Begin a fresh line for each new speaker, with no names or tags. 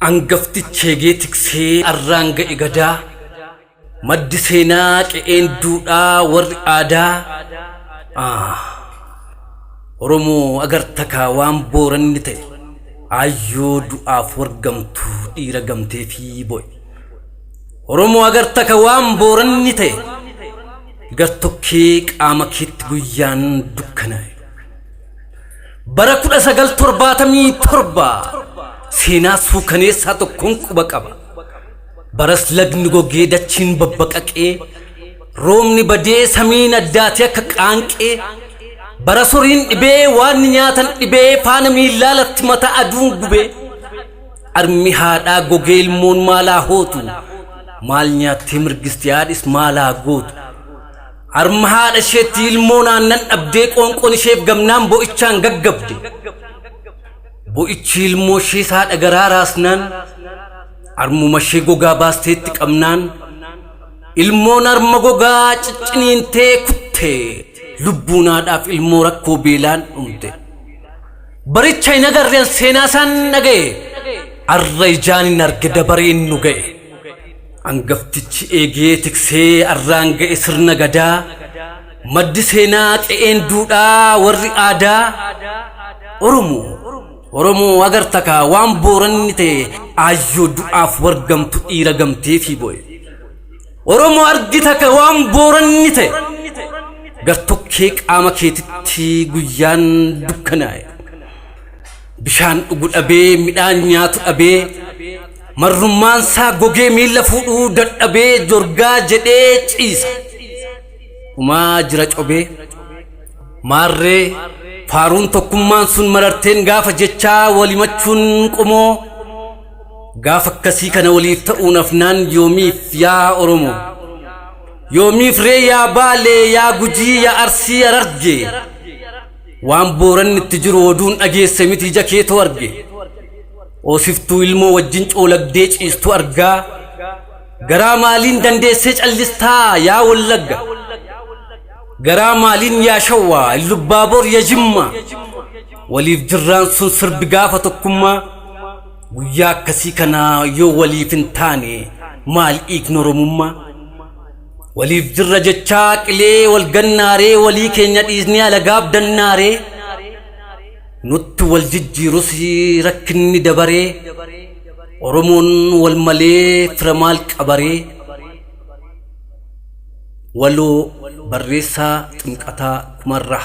Angaftichi eegee tiksee arraan ga'e gadaa. Maddi seenaa qe'een duudhaa warri aadaa. Ah, Oromoo agartakaa waan booranni ta'e. Aayyoo du'aaf wargamtu dhiira gamtee fi bo'e. Oromoo agartaka waan booranni ta'e. Gartokkee qaama keetti guyyaan dukkanaa'e. Bara 1977 seenaa suukaneessaa tokkoon quba qaba. Baras lagni gogee dachiin babbaqaqee roobni badee samiin addaatee akka qaanqee bara soriin dhibee waan nyaatan dhibee faana miillaa lafti mataa aduun gubee armi haadhaa gogee ilmoon maalaa hootu maal nyaattee mirgisti haadhis maalaa gootu Harma haadha isheetti ilmoon aannan dhabdee qoonqoon isheef gamnaan bo'ichaan gaggabde. Bo'ichi ilmoo ishees haadha garaa raasnaan harmuma ishee gogaa baasteetti qabnaan ilmoon harma gogaa cicciniintee kutte lubbuun haadhaaf ilmoo rakkoo beelaan dhumte. Baricha hin agarreen seenaa isaan dhaga'e arra ijaan hin arge dabareen nu ga'e. Angaftichi eegee tiksee arraan ga'e sirna gadaa maddi seenaa qe'een duudhaa warri aadaa Oromoo Oromoo agartakaa waan booranni ta'e aayyoo du'aaf wargamtu dhiira gamtee fi bo'e. Oromoo argitaka waan booranni ta'e gartokkee qaama keetitti guyyaan dukkanaa'e. Bishaan dhugu dhabee midhaan nyaatu dhabee marrummaan isaa gogee miilla fuudhuu dadhabee jorgaa jedhee ciisa. Dhumaa jira cobee. Maarree faaruun tokkummaan sun mararteen gaafa jechaa walimachuun qomoo gaafa akkasii kana waliif ta'uun afnaan yoomiif yaa Oromoo. Yoomiif ree yaa Baalee yaa Gujii yaa Arsii Harargee. Waan booranni itti jiru oduun dhageesse miti ija keetu arge. Oosiftuu ilmoo wajjin coolagdee ciistu argaa. Garaa maaliin dandeessee callistaa yaa Wallagga. Garaa maaliin yaa Shawwaa, Illubbaaboor ya Jimma. Waliif jirraan sun sirbi gaafa tokkummaa. Guyyaa akkasii kana yoo waliif hin taane maal hiikni Oromummaa? Waliif jirra jechaa qilee wal gannaaree walii keenya dhiisnee alagaaf dannaaree nutti wal jijjiirus rakkinni dabaree Oromoon wal malee fira maal qabaree Waloo Barreessaa Ximqataa Kumarraa.